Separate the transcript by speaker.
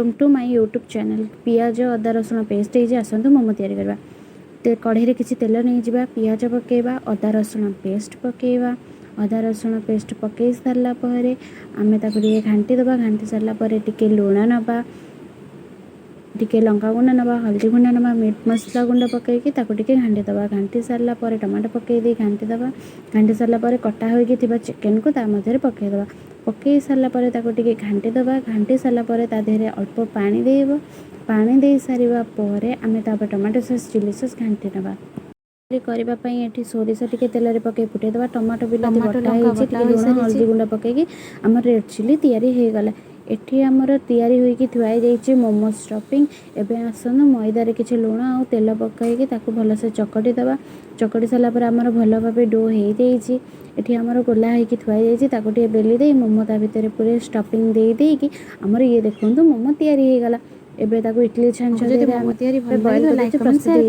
Speaker 1: Welcome to my YouTube channel. ପିଆଜ, ଅଦା, ରସୁଣ ପେଷ୍ଟ ହେଇଛି। ଆସନ୍ତୁ ମୋମୋ ତିଆରି କରିବା। କଢ଼େଇରେ କିଛି ତେଲ ନେଇଯିବା, ପିଆଜ ପକାଇବା, ଅଦା ରସୁଣ ପେଷ୍ଟ ପକାଇବା। ଅଦା ରସୁଣ ପେଷ୍ଟ ପକାଇ ସାରିଲା ପରେ ଆମେ ତାକୁ ଟିକେ ଘାଣ୍ଟି ଦେବା। ଘାଣ୍ଟି ସାରିଲା ପରେ ଟିକେ ଲୁଣ ନେବା, ଟିକେ ଲଙ୍କା ଗୁଣ୍ଡ ନେବା, ହଳଦୀ ଗୁଣ୍ଡ ନେବା, ମିଟ୍ ମସଲା ଗୁଣ୍ଡ ପକାଇକି ତାକୁ ଟିକେ ଘାଣ୍ଟି ଦେବା। ଘାଣ୍ଟି ସାରିଲା ପରେ ଟମାଟୋ ପକାଇ ଦେଇ ଘାଣ୍ଟି ଦେବା। ଘାଣ୍ଟି ସାରିଲା ପରେ କଟା ହୋଇକି ଥିବା ଚିକେନକୁ ତା ମଧ୍ୟରେ ପକାଇଦେବା। ପକାଇ ସାରିଲା ପରେ ତାକୁ ଟିକେ ଘାଣ୍ଟି ଦେବା। ଘାଣ୍ଟି ସାରିଲା ପରେ ତା ଦେହରେ ଅଳ୍ପ ପାଣି ଦେଇବ। ପାଣି ଦେଇ ସାରିବା ପରେ ଆମେ ତାପରେ ଟମାଟୋ ସସ୍, ଚିଲି ସସ୍ ଘାଣ୍ଟି ନେବା। କରିବା ପାଇଁ ଏଠି ସୋରିଷ ଟିକେ ତେଲରେ ପକାଇ ଫୁଟାଇ ଦେବା। ଟମାଟୋ, ବିଲାତି
Speaker 2: ଟମାଟୋ,
Speaker 1: ବଟା
Speaker 2: ଲଙ୍କା
Speaker 1: ହେଇଛି।
Speaker 2: ବଟା
Speaker 1: ଟିକେ ଲୁଣ,
Speaker 2: ହୋଇସାରିଛି।
Speaker 1: ହଳଦୀ ଗୁଣ୍ଡ ପକାଇକି ଆମର ରେଡ଼୍ ଚିଲି ତିଆରି ହେଇଗଲା। ଏଠି ଆମର ତିଆରି ହୋଇକି ଥୁଆ ହେଇଯାଇଛି ମୋମୋ ଷ୍ଟଫିଂ। ଏବେ ଆସନ୍ତୁ, ମଇଦାରେ କିଛି ଲୁଣ ଆଉ ତେଲ ପକାଇକି ତାକୁ ଭଲସେ ଚକଟି ଦେବା। ଚକଟି ସାରିଲା ପରେ ଆମର ଭଲ ଭାବେ do ହେଇଯାଇଛି। ଏଠି ଆମର ଗୋଲା ହେଇକି ଥୁଆ ହେଇଯାଇଛି। ତାକୁ ଟିକେ ବେଲି ଦେଇ ମୋମୋ ତା ଭିତରେ ପୁରେଇ, ଷ୍ଟଫିଂ ଦେଇ ଦେଇକି ଆମର ଇଏ ଦେଖନ୍ତୁ, ମୋମୋ ତିଆରି ହେଇଗଲା। ଏବେ ତାକୁ ଇଟଲି ଛାଞ୍ଚ
Speaker 2: ଯଦି
Speaker 1: ଦେହରେ
Speaker 2: ମୋମୋ
Speaker 1: ଆମେ
Speaker 2: ତିଆରି ଭଲ
Speaker 1: ବଏଲ୍
Speaker 2: ଲାଗିବ, ଲାଇକ୍,
Speaker 1: କରିଦେଇଛୁ।
Speaker 2: କମେଣ୍ଟ,
Speaker 1: ପ୍ରସ୍ତୁତ
Speaker 2: ସେୟାର।
Speaker 1: ହେଇଗଲା।